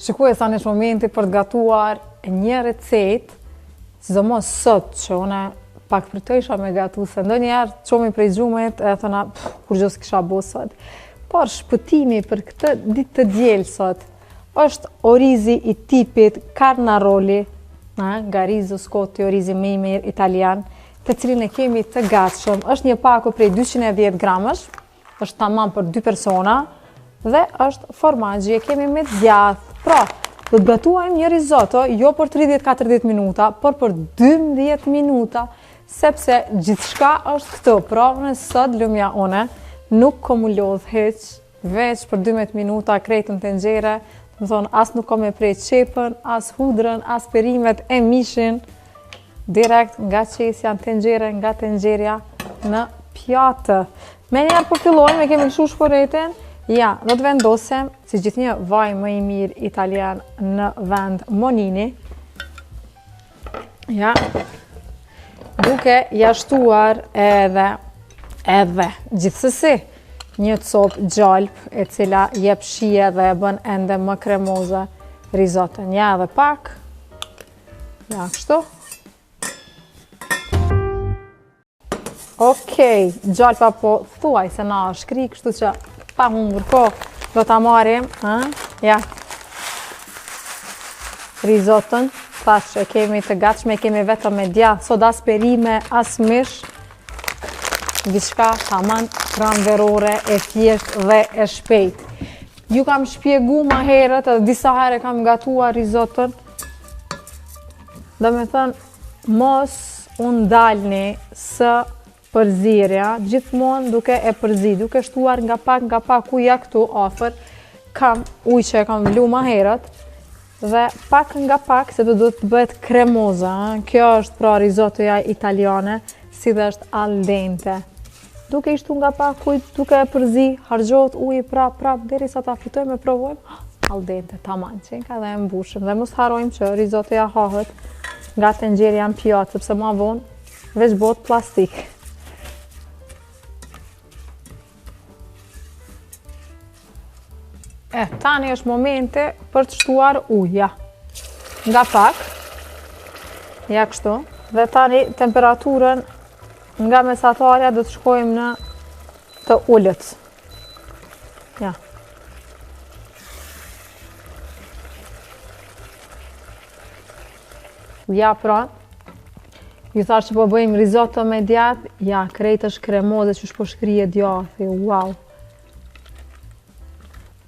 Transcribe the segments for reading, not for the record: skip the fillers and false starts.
Shikues, tani është momenti për të gatuar një recetë, sidomos sot që une pak përtojsha me gatu, se ndonjëherë çohmi prej gjumit e thona, kurgjo s'kisha bo sot. Por shpëtimi për këtë ditë të diel sot, është orizi i tipit Carnaroli, nga Rizo Scotti, orizi më i mirë italian, të cilin e kemi të gatshëm. Është një pako prej 210 gramësh, është tamam për dy persona dhe është formagji, e kemi me djath. Pra, do të gatuajmë një rizoto, jo për 30-40 minuta, por për 12 minuta, sepse gjithçka është këtu. Pra, unë sot lumja une, nuk kom u lodh hiç, veç për 12 minuta krejt në tenxhere, domethonë, as nuk kom me pre qepën, as hudrën, as perimet e mishin, direkt nga qesja në tenxhere, nga tenxherja në pjatë. Menjëherë po fillojmë, e kemi lëshu shporetin, ja, do të vendosim, si gjithnjë, vaj më i mirë italian në vend monini, ja, duke ja shtuar edhe, edhe, gjithsesi, një copë gjalp e cila jep shije dhe e bën ende më kremoze rizoton. Ja edhe pak, ja kështu. Okej, gjalpa po thuaj se na është shkri, kështu që pa humbur kohë, do ta marrim, ha? Ja. Rizoton, thash e kemi të gatshme, e kemi vetëm me djath, sot as perime, as mish, diçka taman pranverore e thjesht dhe e shpejt. Ju kam shpjegu ma herët edhe disa herë kam gatuar rizoton. Domethonë, Mos u ndalni së përzieri, gjithmonë duke e përzi, duke shtuar nga pak nga pak ujë ja këtu afër, kam ujë që e kam vlu ma herët, dhe pak nga pak, se do të bëhet kremoza, kjo është pra rizotoja italiane, si dhe është al dente. Duke i shtu nga pak ujë, duke e përzi, harxhohet uji prap, prap, derisa ta fitojmë e provojmë, al dente, taman, qenka dhe e mbushim. Dhe mos harrojmë që rizotoja hahet nga tenxherja në pjatë, sepse ma vonë, veç bohet plastik. E, tani është momenti për të shtuar ujë, ja. Nga pak, ja kështu, dhe tani temperaturën nga mesatarja do të shkojmë në të ulët. Ja. Ja pra, ju thash që po bëjmë rizoto me djath, ja, krejt është kremoze qysh po shkrihet djathi, wow.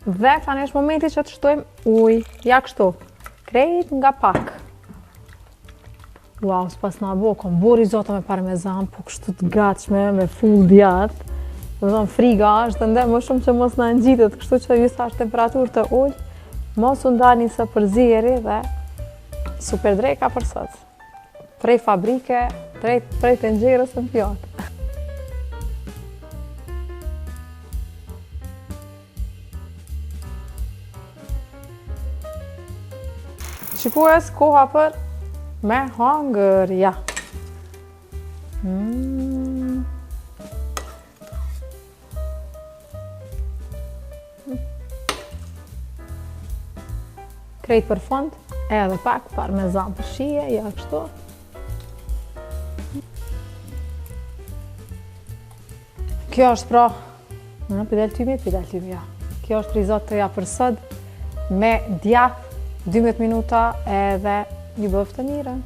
Dhe tani është momenti që të shtojmë ujë, ja kështu, krejt nga pak. Wow, s'pas na bo, kom bo rizoto me parmezan, po kështu të gatshme, me full djath. Domethonë, friga është ende më shumë që mos na ngjitet, kështu që ju thash temperaturë të ulët, mos u ndalni së përzieri dhe super dreka për sot. Prej fabrike, drejt prej tenxherës në pjatë. Shikues, koha për me hangër, ja. Mm. Krejt për fund, edhe pak parmezan për shije, ja kështu. Kjo është pra, në po del tymi, po del tymi, ja. Kjo është rizotoja për sot, me djath, 12 minuta edhe ju bëftë të mirën.